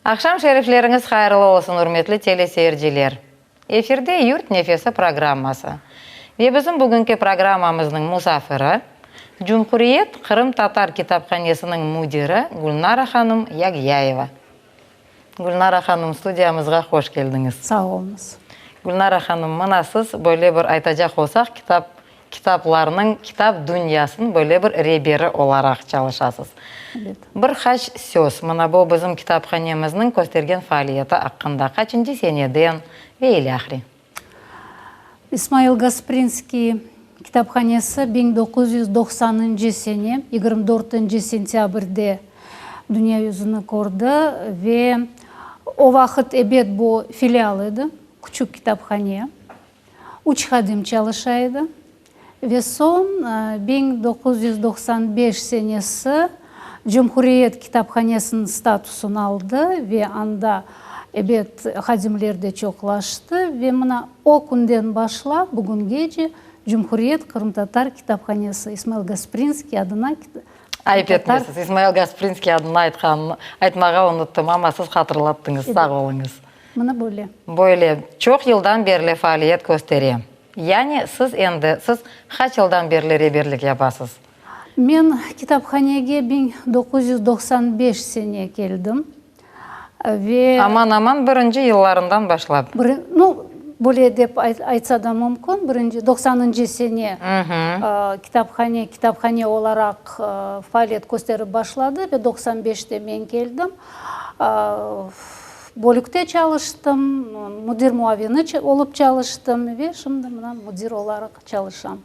Aqşam şerifleriñiz hayırlı olsun, ürmetli teleseyirciler! Efirde Yurt nefesi programması ve bizim bugünki programmamıznıñ musafiri, Cumhuriyet qırımtatar kitaphanesiniñ müdiri Gülnara hanım Yagyayeva. Gülnara hanım, studiyamızğa hoş keldiñiz. Sağ oluñız. Gülnara hanım, mına siz böyle bir aytacaq olsaq, kitap, kitaplarnıñ, kitap dünyasınıñ böyle bir reberi olaraq çalışasız. Ebet. Bir qaç söz, mına bu bizim kitaphanemizniñ köstergen faaliyeti aqqında, qaçıncı seneden ve ilâhre. İsmail Gasprinskiy kitaphanesi 1990-ncı sene 24-nci sentâbrde dünya yüzüni kördi ve o vaqıt, ebet, bu filial edi, küçük kitaphane, üç hadim çalışa edi. Ve soñ 1995 senesi Cumhuriyet kitaphanesiniñ statusını aldı ve anda, ebet, hadimler de çoqlaştı ve mına o künden başlap bugüngece Cumhuriyet qırımtatar kitaphanesi İsmail Gasprinskiy adına Ayıp etmesiz, İsmail Gasprinskiy adını aytqan, aytmağa unuttım, amma siz hatırlattıñız, sağ oluñız. Mına böyle. Böyle, çoq yıldan berli faaliyet köstere. Yani siz endi, siz qaç yıldan berli reberlik yapasız? Men kitaphanege 1995 sene keldim ve. Aman-aman birinci yıllarından başlap. Nu, böyle dep aytsa da mümkün, birinci, doqsanıncı sene kitaphane kitaphane olaraq faaliyet kösterip başladı ve 95-te men keldim. Bölükte çalıştım, müdir muavini olıp çalıştım ve şimdi mına müdir olaraq çalışam.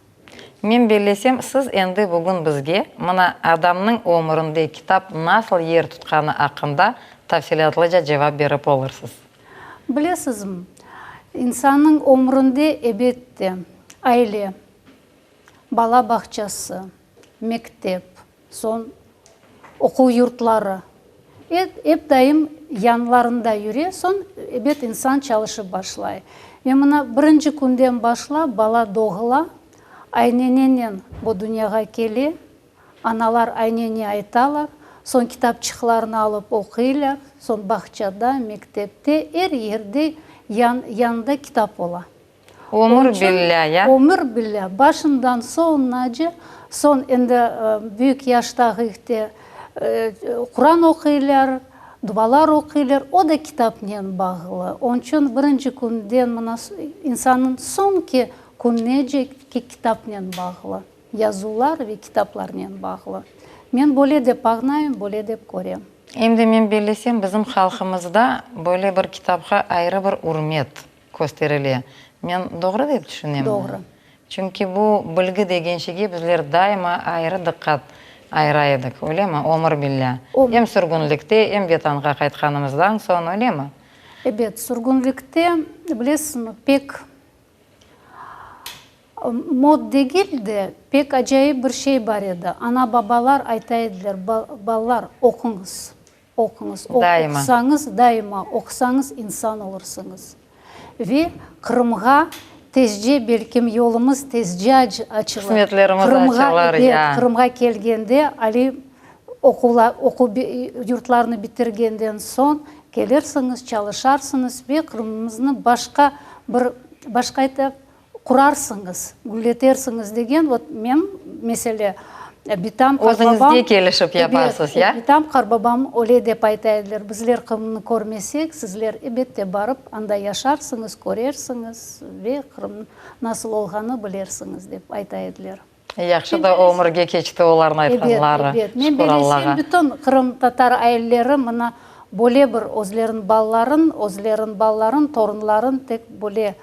Men bellesem, siz endi bugün bizge mına adamnıñ ömürinde kitap nasıl yer tutqanı aqqında tafsilâtlıca cevap berip olursız. Bilesizmi, insannıñ ömründe, ebette, aile, bala bağçası, mektep, Soñ oquv yurtları ep daim yanlarında yüre, soñ, ebet, insan çalışıp başlay. Ve mına birinci künden başlap bala doğula, aynenenen bu dünyağa kele, analar aynene aytalar, soñ kitapçıqlarını alıp oquylar, soñ bağçada, mektepte, er yerde yanında kitap ola. Ömür billâ, ya? Ömür billâ, başından soñunace, soñ endi büyük yaştağı ihte Quran oquylar, dualar oquylar, o da kitapnen bağlı. Onıñ içün birinci künden mına insannıñ soñki kününece kitapnen bağlı, yazuvlar ve kitaplarnen bağlı. Men böyle dep añlayım, böyle dep körem. Em de men bellesem, bizim halqımızda böyle bir kitapqa ayrı bir ürmet kösterile. Men doğru dep tüşünemmi? Doğru. Çünki bu bilgi degen şeyge bizler daima ayrı diqqat ayıra edik, öylemi? Ömür billâ. Em sürgünlikte, em Vetanğa qaytqanımızdan soñ, öylemi? Ebet, sürgünlikte, bilesizmi, pek mod degil de, pek acayip bir şey bar edi. Ana-babalar ayta ediler, Balalar, oquñız. Oquñız, oqusañız, daima oqusañız insan olursıñız. Ve Qırımğa tezce, belkim yolumız tezce açılır. Qısmetlerimiz açılır, ya. Qırımğa kelgende, aliy oquvlar, oquv yurtlarını bitirgenden soñ kelirsiñiz, çalışarsıñız ve Qırımımıznı başqa bir, başqa etap qurarsıñız, gülletersiñiz degen, vot, men, mesele, bitam, qartbabam. Özüñizge kelişip yaparsız, ya? Bitam, qartbabam öyle dep ayta ediler, bizler Qırımnı körmesek, sizler, ebette, barıp, anda yaşarsıñız, körersiñiz ve Qırım nasıl olğanı bilersiñiz, dep ayta ediler. Yahşı da ömürge keçti olarnıñ aytqanları, Ebet, ebet. Men belesem, bütün qırımtatar aileleri mına böyle bir özleriniñ balaların, özleriniñ balaların, torunların tek böyle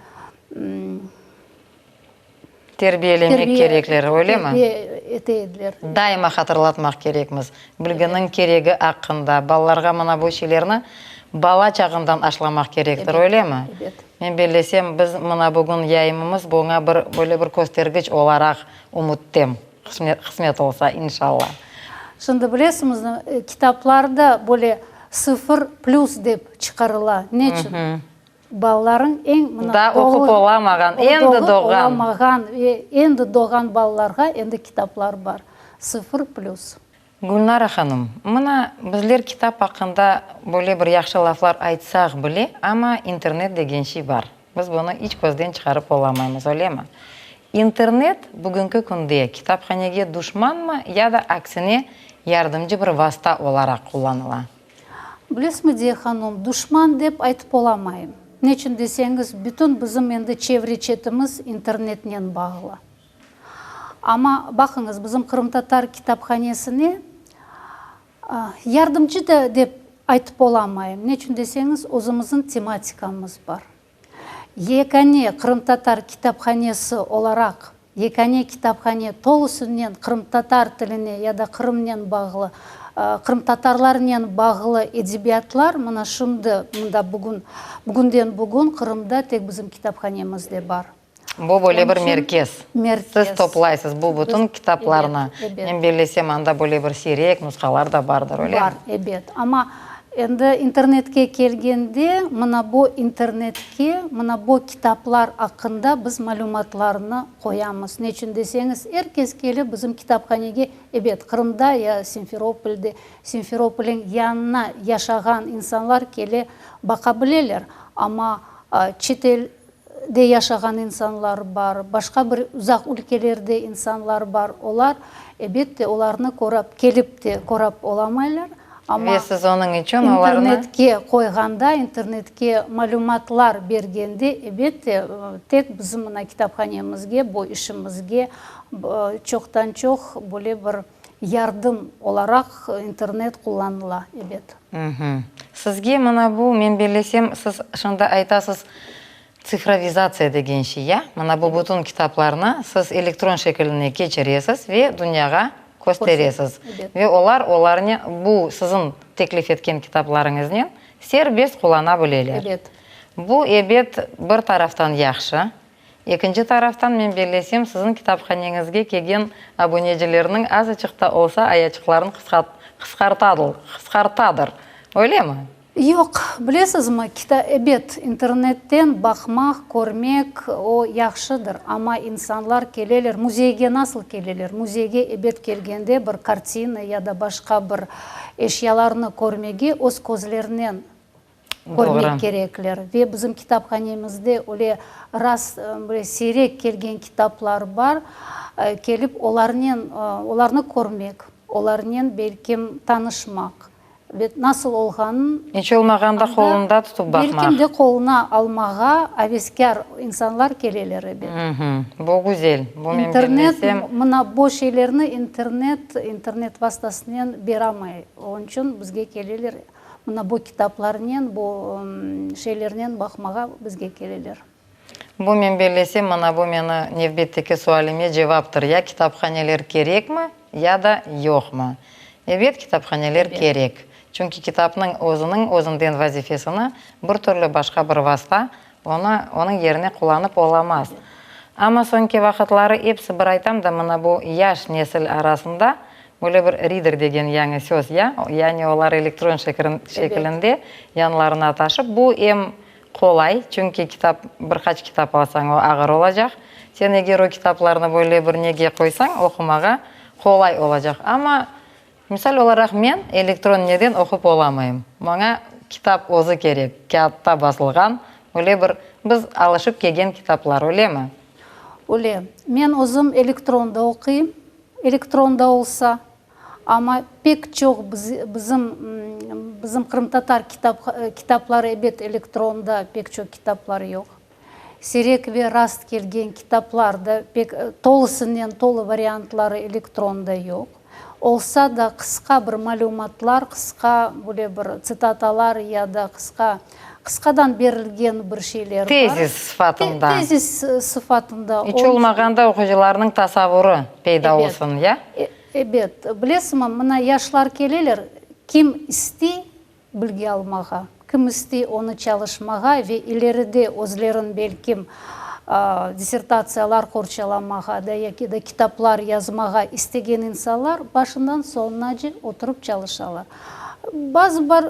Terbiyelemek kerekler, öylemi? Terbiye ete ediler. Daima hatırlatmaq kerekmiz, bilginiñ keregi aqqında, balalarğa mına bu şeylerni bala çağından aşlamaq kerektir, öylemi? Ebet. Men bellesem, biz mına bugün yayımımız buña bir, böyle bir köstergiç olaraq ümüttem, qısmet olsa, inşalla. Şimdi bilesiñizmi, kitaplarda böyle sıfır plüs dep çıqarıla. Neçün? Balalarıñ eñ mına Daa oqup olamağan, endi doğğan. Olamağan ve endi doğğan balalarğa endi kitaplar bar. Sıfır plüs. Gülnara hanım, mına bizler kitap aqqında böyle bir yahşı laflar aytsaq bile, amma internet degen şey bar. Biz bunı iç közden çıqarıp olamaymız, öylemi? İnternet bugünki künde kitaphanege duşmanmı ya da aksine yardımcı bir vasta olaraq qullanıla? Bilesizmi, Diye hanım, duşman dep aytıp olamayım. Neçün deseñiz, bütün bizim endi çevre-çetimiz internetnen bağlı. Amma, baqıñız, bizim qırımtatar kitaphanesine yardımcı da dep aytıp olamayım. Neçün deseñiz, özümizniñ tematikamız bar. Yekâne qırımtatar kitaphanesi olaraq, yekâne kitaphane tolusınen qırımtatar tiline ya da Qırımnen bağlı, qırımtatarlarnen bağlı edebiyatlar mına şimdi, mında bugün, bugünden bugün Qırımda tek bizim kitaphanemizde bar. Bu böyle bir merkez. Merkez. Siz toplaysız bu bütün kitaplarnı. Men bellesem, anda böyle bir siyrek nushalar da bardır, öyle mi? Bar, ebet. Amma endi internetke kelgende, mına bu internetke, mına bu kitaplar aqqında biz malümatlarnı qoyamız. Neçün deseñiz, er kes kelip bizim kitaphanege, ebet, Qırımda ya Simferopolde, Simferopolniñ yanına yaşağan insanlar kele baqa bileler, amma çetel de yaşağan insanlar bar, başqa bir uzaq ülkelerde insanlar bar, olar, ebette, olarnı körap, kelip te körap olamaylar, amma Ve siz onıñ içün olarnı. internetke qoyğanda, internetke malümatlar bergende, ebette, tek bizim mına kitaphanemizge, bu işimizge çoqtan-çoq böyle bir yardım olaraq internet qullanıla, ebet. Sizge mına bu, men bellesem, siz şimdi aytasız, tsifrovizatsiya degen şey, ya? Mına bu bütün kitaplarnı siz elektron şekiline keçiresiz ve dünyağa kösteresiz. Ve olar olarnen, bu siziñ teklif etken kitaplarıñıznen serbest qullana bileler. Bu, ebet, bir taraftan yahşı, Ekinci taraftan, men bellesem, siziñ kitaphaneñizge kelgen abunecilerniñ azıçıq da olsa ayaçıqlarını qısqartadır, öylemi? Yoq, bilesizmi, ebet, internetten baqmaq, körmek, o yahşıdır, amma insanlar keleler, müzeyge nasıl keleler? Müzeyge, ebet, kelgende bir kartina ya da başqa bir eşyalarnı körmege öz közlerinen körmek kerekler. Ve bizim kitaphanemizde öyle rast, böyle siyrek kelgen kitaplar bar, kelip olarnen, olarnı körmek, olarnen belkim tanışmaq ve nasıl olğanın. İç olmağanda qolunda tutıp baqmaq. Belkim de qoluna almağa aveskâr insanlar keleler, ebet. Bu güzel. Bu men İnternet, mına bu şeylerni internet, internet vastasınen beramay. Onıñ içün bizge keleler. Mına bu kitaplarnen, bu şeylernen baqmağa bizge keleler. Bu, men bellesem, mına bu meni nevbetteki sualime cevaptır, ya kitaphaneler kerekmi, ya da yoqmı? Ebet, kitaphaneler kerek. Çünki kitapnıñ özüniñ özünden vazifesini bir türlü başqa bir vasta onı onıñ yerine qullanıp olamaz. Amma soñki vaqıtları episi bir aytam da, mına bu yaş nesil arasında Böyle bir rider degen yañı söz, ya? Yani olar elektron şekilinde yanlarına taşıp, bu em qolay, çünki kitap, bir qaç kitap alsañ, o ağır olacaq. Sen eger o kitaplarnı böyle bir nege qoysañ, oqumağa qolay olacaq. Amma, misal olaraq, men elektron neden oqup olamayım. Maña kitap özü kerek, kâğıtta basılğan, böyle bir biz alışıp kelgen kitaplar, öylemi? Öyle. Men özüm elektronda oquyım. Elektronda olsa, amma pek çoq bizim bizim qırımtatar kitapları, ebet, elektronda pek çoq kitaplar yoq. Siyrek ve rast kelgen kitaplar da pek tolusınen, tolu variantları elektronda yoq. Olsa da, qısqa bir malümatlar, qısqa böyle bir tsitatalar ya da qısqa Qısqadan berilgen bir şeyler bar. Tezis sıfatında. Tezis sıfatında. İç olmağanda oquyıcılarnıñ tasavurı peyda olsun, ya? Ebet. Bilesiñmi, mına yaşlar keleler, kim istey bilgi almağa, kim istey onı çalışmağa ve ileride özlerin belkim dissertatsiyalar qorçalamağa da yaki da kitaplar yazmağa istegen insanlar başından soñunace oturıp çalışalar. Bazı bar.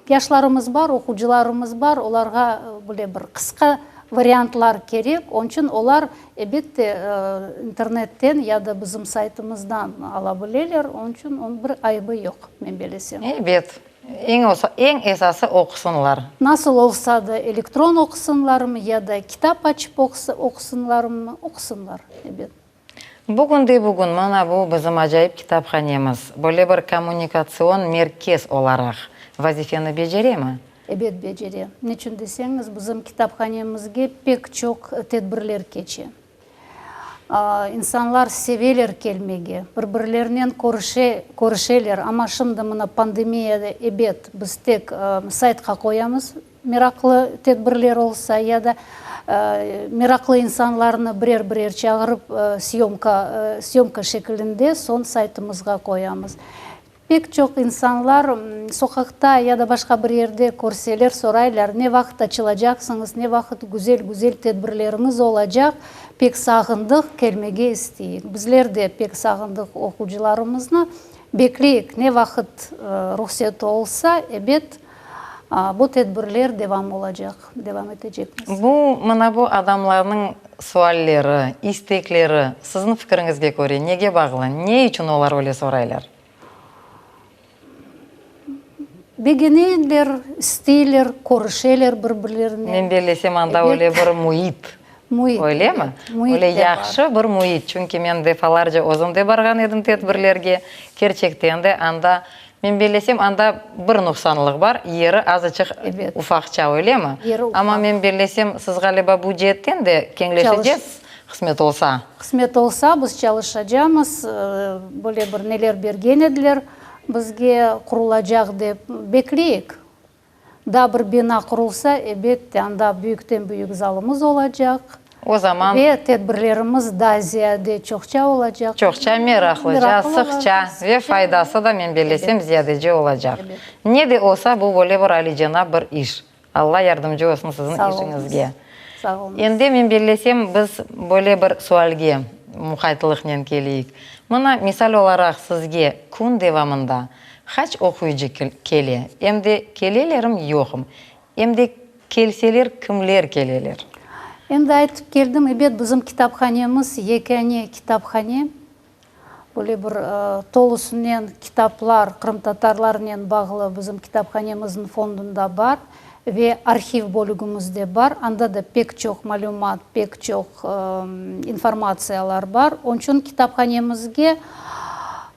Yaşlarımız bar, oqucılarımız bar, olarğa böyle bir qısqa. variantlar kerek, onıçün olar, ebette, internetten ya da bizim saytımızdan ala bileler, onıçün onıñ bir ayıbı yoq, men belesem. Ebet, eñ esası oqusınlar. Nasıl olsa da, elektron oqusınlarmı ya da kitap açıp oqusınlarmı, oqusınlar, ebet. Bugünde-bugün mana bu bizim acayip kitaphanemiz böyle bir kommunikatsion merkez olaraq vazifeni beceremi? Ebet, becere. Neçün deseñiz, bizim kitaphanemizge pek çoq tedbirler keçe. İnsanlar seveler kelmege, bir-birlerinen körüşe, körüşeler, amma şimdi mına pandemiyada, ebet, biz tek saytqa qoyamız Meraqlı tedbirler olsa ya da meraqlı insanlarnı birer-birer çağırıp syomka, syomka şekilinde soñ saytımızğa qoyamız. Pek çoq insanlar soqaqta ya da başqa bir yerde körseler soraylar, ne vaqıt açılacaqsıñız, ne vaqıt güzel-güzel tedbirleriñiz olacaq, pek sağındıq, kelmege isteyik. Bizler de pek sağındıq oqucılarımıznı, bekleyik, ne vaqıt ruhset olsa, ebet, Bu tedbirler devam olacaq, devam etecekmiz. Bu, mına bu adamlarnıñ sualleri, istekleri, siziñ fikriñizge köre, nege bağlı? Ne içün olar öyle soraylar? Begeneyler, isteyler, körüşeler bir-birlerinen. Men bellesem, anda öyle bir müit. Müit. Öylemi? Müit Öyle yahşı bir müit. Çünki men defalarca özüm de barğan edim tedbirlerge. Kerçekten de anda, men bellesem, anda bir nuqsanlıq bar, yeri azıçıq ufaqça, öylemi? Yeri ufaq. Amma men bellesem, siz ğaliba bu ceetten de keñleşecesiz, qısmet olsa. Qısmet olsa, biz çalışacamız. Böyle bir neler bergen ediler bizge, qurulacaq dep. Bekleyik. Daa bir bina qurulsa, ebette, anda büyükten-büyük zalımız olacaq. O zaman. Ve tedbirlerimiz daa ziyade çoqça olacaq. Çoqça, meraqlıca, sıqça ve faydası da, men bellesem, ziyadece olacaq. Ne de olsa, bu böyle bir alicenap bir iş. Alla yardımcı olsun siziñ işiñizge. Sağ oluñız. Endi, men bellesem, biz böyle bir sualge muqaytlıqnen keleyik. Mına, misal olaraq, sizge kün devamında Qaç oquyıcı kele? Em de kelelerim, yoqım? Em de kelseler, kimler keleler? Endi aytıp keldim, ebet, bizim kitaphanemiz yekâne kitaphane. Böyle bir tolusınen kitaplar qırımtatarlarnen bağlı bizim kitaphanemizniñ fondunda bar ve arhiv bölügimizde bar. Anda da pek çoq malümat, pek çoq informatsiyalar bar. Onıñ içün kitaphanemizge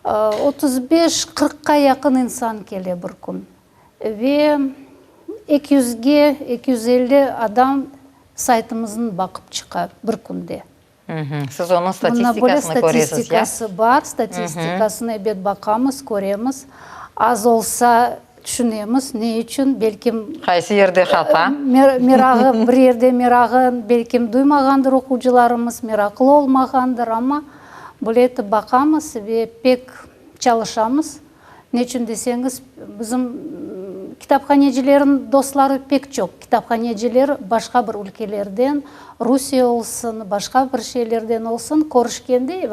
35, qırqqa yaqın insan kele bir kün. Ve eki yüzge, 250 adam saytımıznı baqıp çıqa bir künde. Siz onıñ statistikasını köresiz, ya? Statistikası bar, statistikasını, ebet, baqamız, köremiz. Az olsa, tüşünemiz, ne içün, belkim. Qaysı yerde hata? Merağı, bir yerde merağı, belkim, duymağandır oqucılarımız, meraqlı olmağandır, amma böyle etip baqamız ve pek çalışamız. Neçün deseñiz, bizim kitaphanecilerniñ dostları pek çoq. Kitaphaneciler başqa bir ülkelerden, Rusiye olsun, başqa bir şeylerden olsun, körüşkende,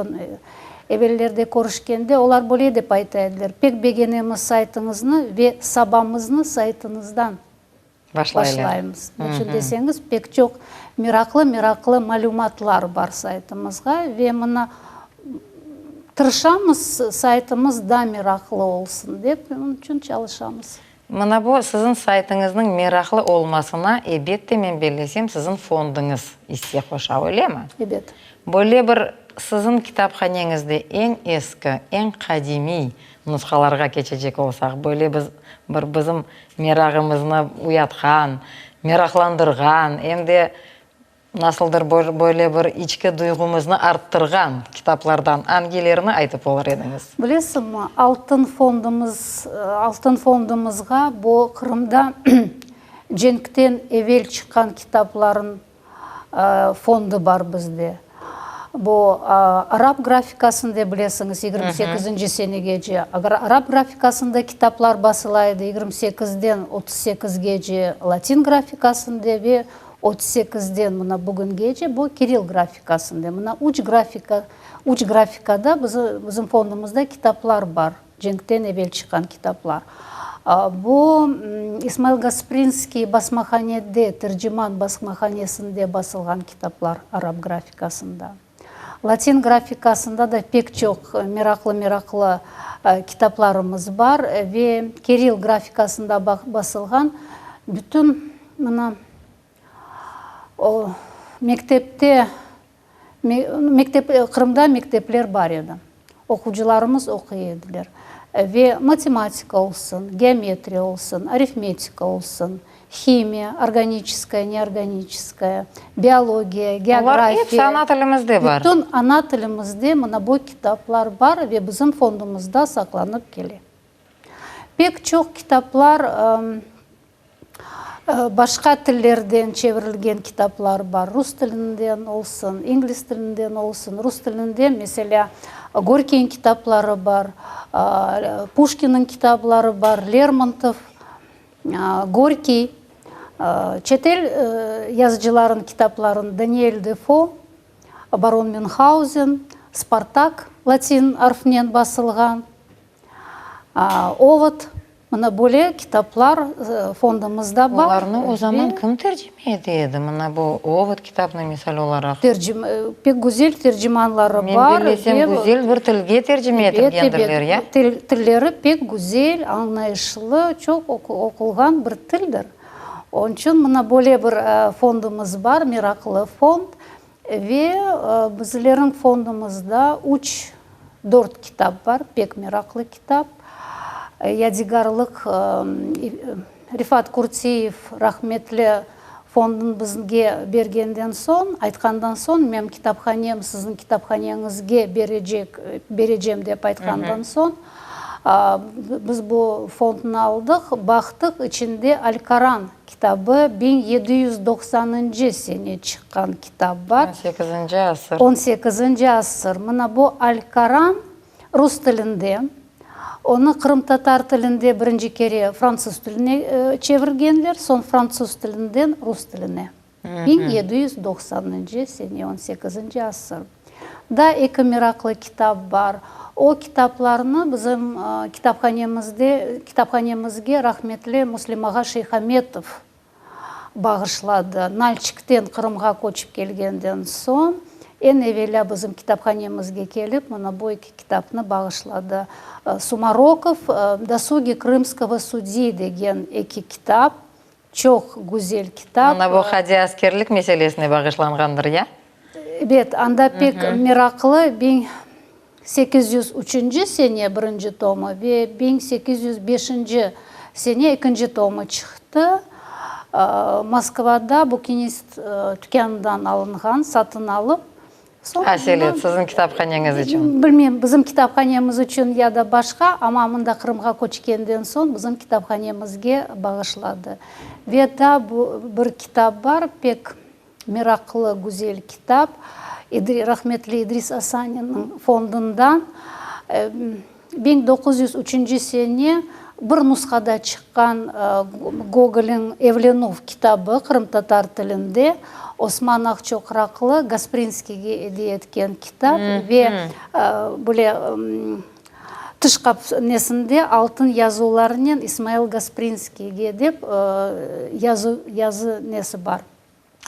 evellerde körüşkende, olar böyle dep ayta ediler, Pek begenemiz saytıñıznı ve sabamıznı saytıñızdan başlaymız. Neçün deseñiz, pek çoq meraqlı-meraqlı malümatlar bar saytımızğa ve mına tırışamız saytımız da meraqlı olsun dep, onıñ içün çalışamız. Mına bu siziñ saytıñıznıñ meraqlı olmasına, ebette, men bellesem, siziñ fonduñız isse qoşa, öylemi? Ebet. Böyle bir siziñ kitaphaneñizde eñ eski, eñ qadimiy nushalarğa keçecek olsaq, böyle biz bir bizim merağımıznı uyatqan, meraqlandırğan, em de nasıldır böyle bir içki duyğumıznı arttırğan kitaplardan angilerini aytıp olur ediñiz? Bilesiñmi, altın fondumız, altın fondumızğa bu Qırımda cenkten evel çıqqan kitapların fondu bar bizde. Bu arap grafikasında bilesiñiz, 28-nci senegece arap grafikasında kitaplar basıla edi, 28-den 38-gece latin grafikasında ve 38-den mına bugüngece bu kiril grafikasında. Mına üç grafika, üç grafikada bizim fondumızda kitaplar bar, cenkten evel çıqqan kitaplar. Bu İsmail Gasprinskiy basmahanede, Terciman basmahanesinde basılğan kitaplar arap grafikasında. Latin grafikasında da pek çoq meraqlı-meraqlı kitaplarımız bar ve kirill grafikasında basılğan bütün mına o mektepte, mektep, Qırımda mektepler bar edi, oqucılarımız oquy ediler ve matematika olsun, geometriya olsun, arifmetika olsun, Himiya, organiçeskaya, neorganiçeskaya, biologiya, Olar episi geografiya, ana tilimizde bar. bütün ana tilimizde mına bu kitaplar bar ve bizim fondumızda saqlanıp kele. Pek çoq kitaplar, başqa tillerden çevirilgen kitaplar bar, rus tilinden olsun, ingliz tilinden olsun. Rus tilinde, meselâ, Gorkiyniñ kitapları bar, Puşkinniñ kitapları bar, Lermontov. Gorkiy, çetel yazıcılarınıñ kitaplarını Daniel Defo, Baron Münhauzen, Spartak latin arfinen basılğan, Ovod, mına böyle kitaplar fondumızda bar. Olarnı o zaman kim tercime ete edi? Mına bu Ovod kitabını misal olaraq. Tercime, pek güzel tercimanları bar. Men bellesem, güzel bir tilge tercime etilgendirler, ya? Tilleri pek güzel, añlayışlı, çoq oqulğan bir tildir. Onıñ içün mına böyle bir fondumız bar, meraqlı fond. Ve bizlerniñ fondumızda üç, dört kitap bar, pek meraqlı kitap. Yadigarlıq Refat Kurtiyev rahmetli fondunı bizge bergenden soñ, aytqandan soñ, menim kitaphanem siziñ kitaphaneñizge berecek, berecem dep aytqandan soñ, biz bu fondnı aldıq, baqtıq, içinde Al-Koran kitabı, 1790-ncı sene çıqqan kitap bar. On sekizinci asır. On sekizinci asır. Mına bu Al-Koran Rus tilinde, onı qırımtatar tilinde birinci kere fransız tiline çevirgenler, soñ fransız tilinden rus tiline. 1790-ncı sene, on sekizinci asır. Daa eki meraqlı kitap bar. O kitaplarnı bizim kitaphanemizde, kitaphanemizge rahmetli Müslim ağa Şeyhametov bağışladı. Nalçikten Qırımğa köçip kelgenden soñ, eñ evelâ bizim kitaphanemizge kelip, mına bu eki kitapnı bağışladı. Sumarokov Dosugi krımskogo sudyi degen eki kitap, çoq güzel kitap. Mına bu hadiy askerlik meselesine bağışlanğandır, ya? Ebet, anda pek meraqlı 1803-nci sene birinci tomı ve 1805-nci sene ekinci tomı çıqtı. Moskvada bukinist tükânından alınğan, satın alıp, soñ Aselet, siziñ kitaphaneñiz içün? Bilmeyim, bizim kitaphanemiz içün ya da başqa, amma mında Qırımğa köçkenden soñ bizim kitaphanemizge bağışladı. Ve daa bir kitap bar, pek Meraqlı, güzel kitap. Rahmetli İdris Asaninniñ fondundan 1903-nci sene bir nushada çıqqan Gogolniñ Evlenüv kitabı qırımtatar tilinde Osman Aqçoqraqlı Gasprinskiyge ediye etken kitap ve böyle tış qapnesinde altın yazuvlarnen İsmail Gasprinskiyge dep yazı yazı nesi bar.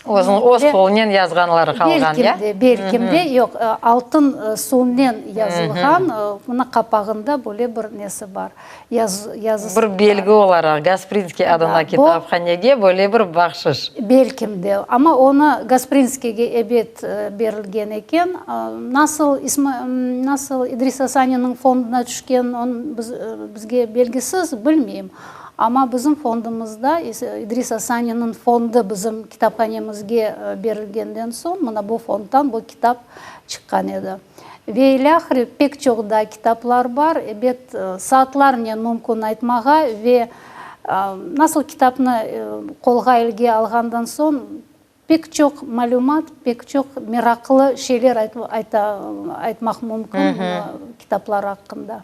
Özüniñ öz qolunen yazğanları qalğan, ya? Belkim de, belkim de, yoq, altın suvnen yazılğan, mına qapağında böyle bir nesi bar, yazısı bar. Bir belgi olaraq Gasprinskiy adına kitaphanege böyle bir bahşış. Belkim de, amma onı Gasprinskiyge ebet berilgen eken. Nasıl, nasıl İdris Asaninniñ fonduna tüşken, onı bizge belgisiz, bilmeyim. Amma bizim fondumızda, İdris Asaninniñ fondu bizim kitaphanemizge berilgenden soñ, mına bu fonddan bu kitap çıqqan edi. Ve ilâhre pek çoq daa kitaplar bar, ebet, saatlarnen mümkün aytmağa ve nasıl kitapnı qolğa elge alğandan soñ Pek çoq malümat, pek çoq meraqlı şeyler ayta, aytmaq mümkün kitaplar aqqında.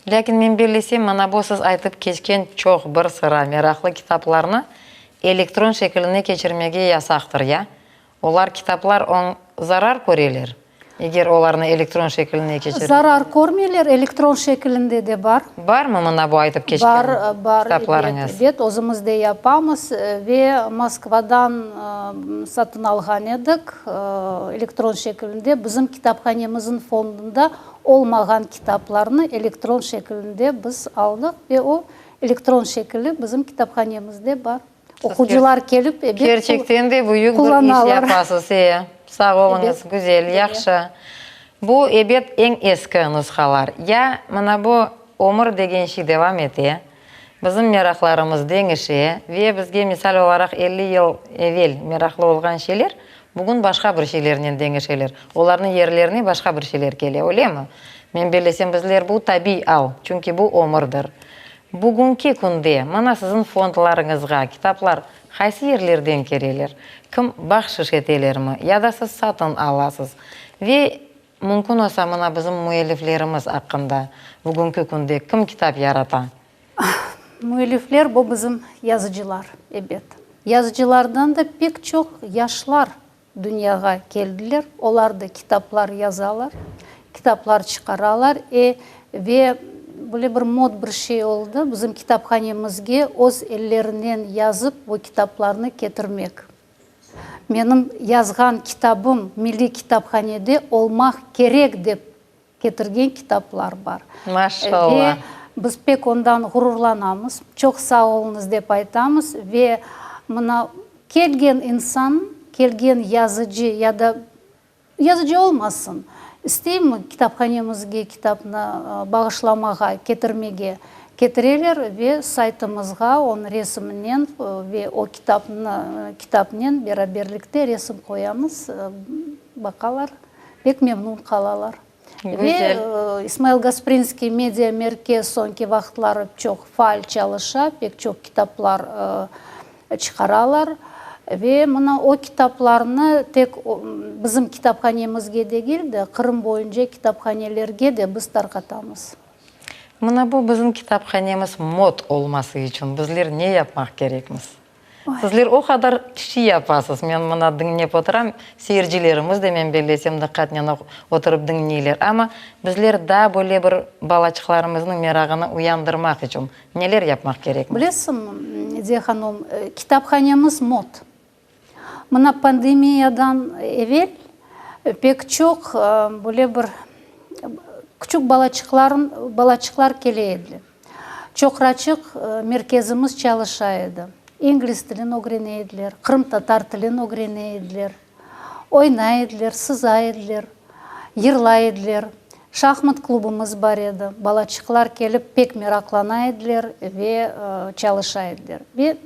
Lâkin men bellesem, mana bu siz aytıp keçken çoq, bir sıra meraqlı kitaplarnı elektron şekiline keçirmege yasaqtır, ya? Olar, kitaplar, oñ zarar köreler. Eger olarnı elektron şekiline keçirip. Zarar körmeyler, elektron şekilinde de bar. Barmı mına bu aytıp keçken kitaplarıñız? Bar, bar, ebet, özümiz de yapamız ve Moskvadan satın alğan edik, elektron şekilinde bizim kitaphanemizin fondunda olmağan kitaplarnı elektron şekilinde biz aldıq ve o elektron şekili bizim kitaphanemizde bar. Oqucılar kelip, ebet, Kerçekten de büyük bir iş yapasız, e. Sağ oluñız, güzel, yahşı. Bu, ebet, eñ eski nushalar. Ya mına bu ömür degen şey devam ete, bizim meraqlarımız deñişe ve bizge, misal olaraq, 50 yıl evel meraqlı olğan şeyler bugün başqa bir şeylernen deñişeler, olarnıñ yerlerine başqa bir şeyler kele, öylemi? Men bellesem, bizler bu tabiy al, çünki bu ömürdir. Bugünki künde mına siziñ fondlarıñızğa kitaplar qaysı yerlerden kireler, kim bahşış etelermi ya da siz satın alasız ve mümkün olsa mına bizim müelliflerimiz aqqında bugünki künde kim kitap yarata? Müellifler bu bizim yazıcılar, ebet. Yazıcılardan da pek çoq yaşlar Dünyağa keldiler, olar da kitaplar yazalar, kitaplar çıqaralar e ve böyle bir mod bir şey oldı, bizim kitaphanemizge öz ellerinen yazıp bu kitaplarnı ketirmek. Menim yazğan kitabım Milliy kitaphanede olmaq kerek dep ketirgen kitaplar bar. Maşallah. Ve biz pek ondan ğururlanamız, çoq sağ oluñız dep aytamız ve mına kelgen insan, kelgen yazıcı ya da yazıcı olmasın, isteymi kitaphanemizge kitapnı bağışlamağa, ketirmege, ketireler ve saytımızğa onıñ resiminen ve o kitapnı, kitapnen beraberlikte resim qoyamız, baqalar. Pek memnun qalalar. Ve İsmail Gasprinskiy media merkez soñki vaqıtları çoq faal çalışa, pek çoq kitaplar çıqaralar. Ve mına o kitaplarnı tek bizim kitaphanemizge degil de, Qırım boyunca kitaphanelerge de biz tarqatamız. Mına bu bizim kitaphanemiz mod olması içün bizler ne yapmaq kerekmiz? Sizler o qadar şey yapasız, men mına diñlep oturam, seyircilerimiz de, men bellesem, diqqatnen oturıp diñleyler. Amma bizler daa böyle bir balaçıqlarımıznıñ merağını uyandırmaq içün neler yapmaq kerekmiz? Bilesiñmi, Ediye hanım, kitaphanemiz mod. Mına pandemiyadan evel pek çoq böyle bir küçük balaçıqlar kele ediler. Çoqraçıq merkezimiz çalışa edi. İngliz tilini ögrene ediler, qırımtatar tilini ögrene ediler. Oynay ediler, sıza ediler, yırlay ediler. Şahmat klubumız bar edi. Balaçıqlar kelip pek meraqlana ediler ve çalışa ediler. Ve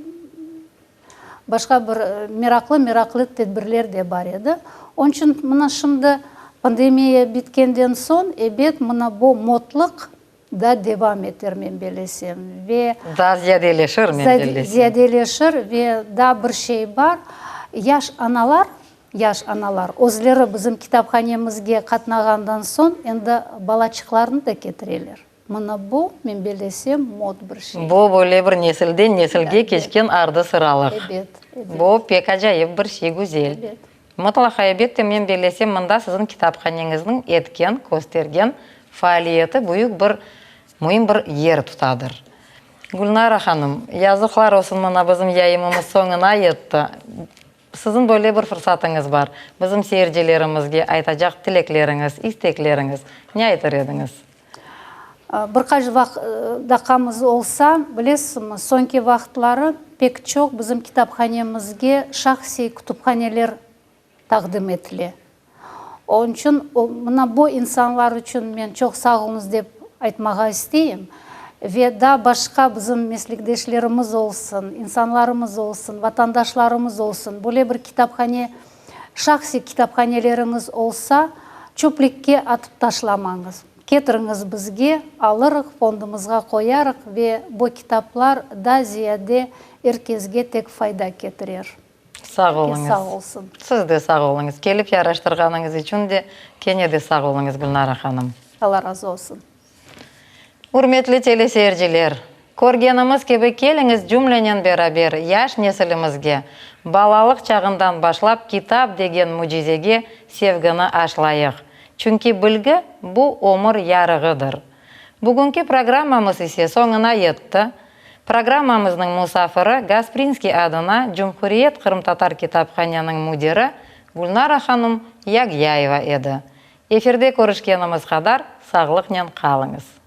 Başqa bir meraqlı-meraqlı tedbirler de bar edi. Onıñ içün mına şimdi pandemiya bitkenden soñ, ebet, mına bu modlıq da devam eter, men belesem. Ve. Daa ziyadeleşir, men belesem. Ziyadeleşir ve daa bir şey bar, yaş analar, yaş analar özleri bizim kitaphanemizge qatnağandan soñ endi balaçıqlarını da ketireler. Mına bu, men bellesem, mod bir şey. Bu böyle bir nesilden nesilge keçken ardı-sıralıq. Ebet, ebet. Bu pek acayip bir şey, güzel. Ebet. Mıtlaqa, ebette, men bellesem, mında siziñ kitaphaneñizniñ etken, köstergen faaliyeti büyük bir, müim bir yer tutadır. Gülnara hanım, yazıqlar olsun, mına bizim yayımımız soñuna yetti. Siziñ böyle bir fırsatıñız bar, bizim seyircilerimizge aytacaq tilekleriñiz, istekleriñiz, ne aytır ediñiz? Bir qaç daqqamız olsa, bilesizmi, soñki vaqıtları pek çoq bizim kitaphanemizge şahsiy kütüphaneler taqdim etile. Onıñ içün, mına bu insanlar içün men çoq sağ oluñız dep aytmağa isteyim. Ve daa başqa bizim meslekdeşlerimiz olsun, insanlarımız olsun, vatandaşlarımız olsun, böyle bir kitaphane, şahsiy kitaphaneleriñiz olsa, çöplikke atıp taşlamañız. Ketiriñiz bizge, alırıq, fondumızğa qoyarıq ve bu kitaplar daa ziyade er kesge tek fayda ketirer. Sağ oluñız. Sağ olsun. Siz de sağ oluñız. Kelip yaraştırğanıñız içün de kene de sağ oluñız, Gülnara hanım. Alla razı olsun. Ürmetli teleseyirciler, körgenimiz kibi keliñiz cümlenen beraber yaş nesilimizge balalıq çağından başlap kitap degen mücizege sevgini aşlayıq. Çünki bilgi, bu ömür yarığıdır. Bugünki programmamız ise soñuna yetti. Programmamıznıñ musafiri Gasprinskiy adına Cumhuriyet qırımtatar kitaphaneniñ müdiri Gülnara hanım Yagyayeva edi. Efirde körüşkenimiz qadar sağlıqnen qalıñız.